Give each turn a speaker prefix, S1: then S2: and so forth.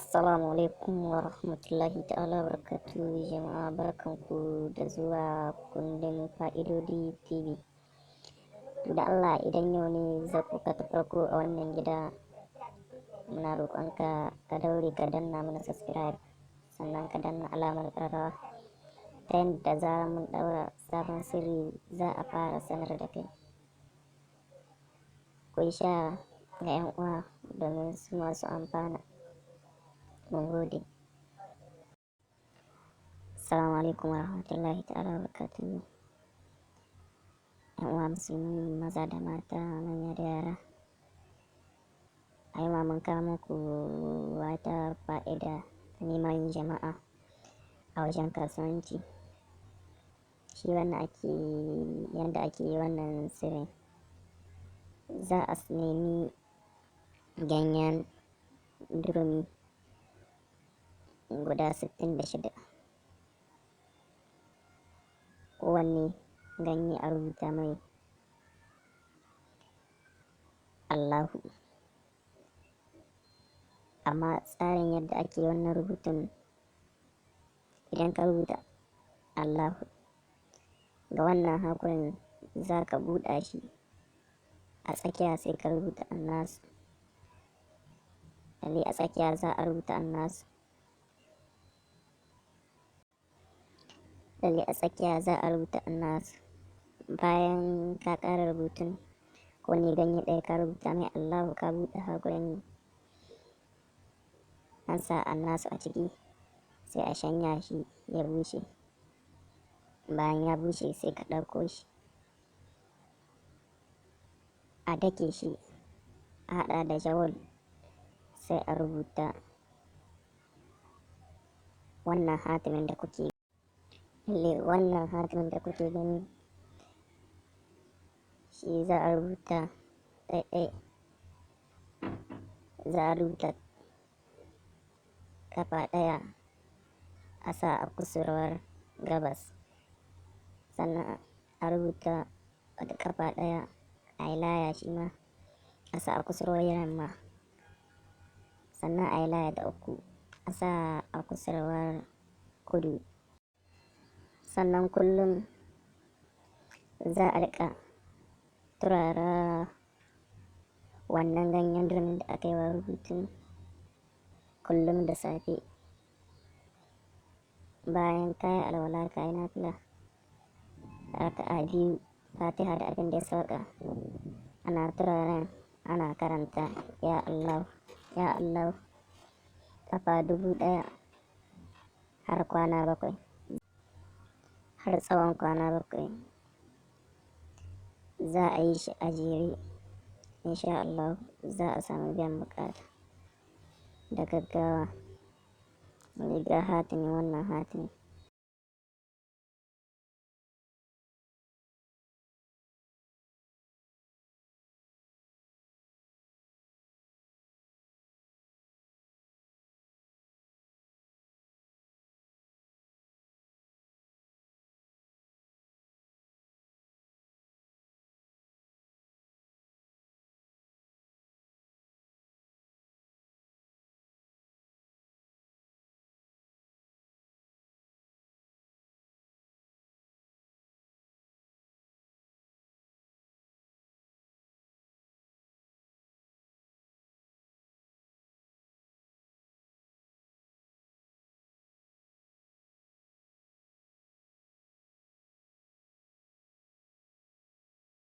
S1: Assalamu alaikum wa rahmatullahi ta'ala barakatuhu. Jama'a, barkanku da zuwa kundin Fa'idodi TV. To, da Allah, idan yau ne zakuka ta farko a wannan gida, muna roƙonka ka daure ka danna mana subscribe, sannan ka danna alamar ƙararrawa, ta yadda zarar mun ɗaura sabon sirri za a fara sanar da kai. Ku yi share ga 'yan uwa domin su masu amfana. Mun gode. Assalamu alaikum wa rahmatullahi ta'ala wa barakatuhu. Yan uwa Musulmi, maza da mata, manya da yara, a yau ma mun kawo muku wata fa'ida ta neman jama'a a wajen kasuwanci. Shi wannan ake yanda ake wannan sirrin: za a nemi ganyen durumi guda 66, kowanne ganye a rubuta mai Allahu. Amma tsarin yadda ake wannan rubutun, idan ka rubuta Allahu ga wannan hakurin, za ka buɗa shi a tsakiya, sai ka rubuta Annasu. Lalle a tsakiya za a rubuta Annasu. Lalle a tsakiya za a rubuta Annasu. Bayan ka ƙara rubutun, kowane ganye ɗaya ka rubuta mai Allahu, ka buɗe hakurin, an sa Annasu a ciki, sai a shanya shi ya bushe. Bayan ya bushe, sai ka ɗauko shi, a dake shi, a haɗa da jawul, sai a rubuta wannan hatimin da kuke. Lalle wannan hatimin da kuke gani, shi za a rubuta ɗaiɗai. Za a rubuta kafa ɗaya, a sa a kusurwar gabas, sannan a rubuta wata kafa ɗaya, a yi laya shi ma, a sa a kusurwar yamma, sannan a yi laya ta uku, a sa a kusurwar kudu. Sannan kullum za a riƙa turara wannan ganyen durumin da aka yi wa rubutun kullum da safe, bayan ka yi alwala, ka yi nafila raka'a biyu, Fatiha da abin da ya sauka, ana turaren, ana karanta "Ya Allah, ya Allah" kafa 1000 har kwana 7, har tsawon kwana 7. Za a yi shi a jere. Insha Allah za a samu biyan bukata da gaggawa. Ga hatimi, wannan hatimi.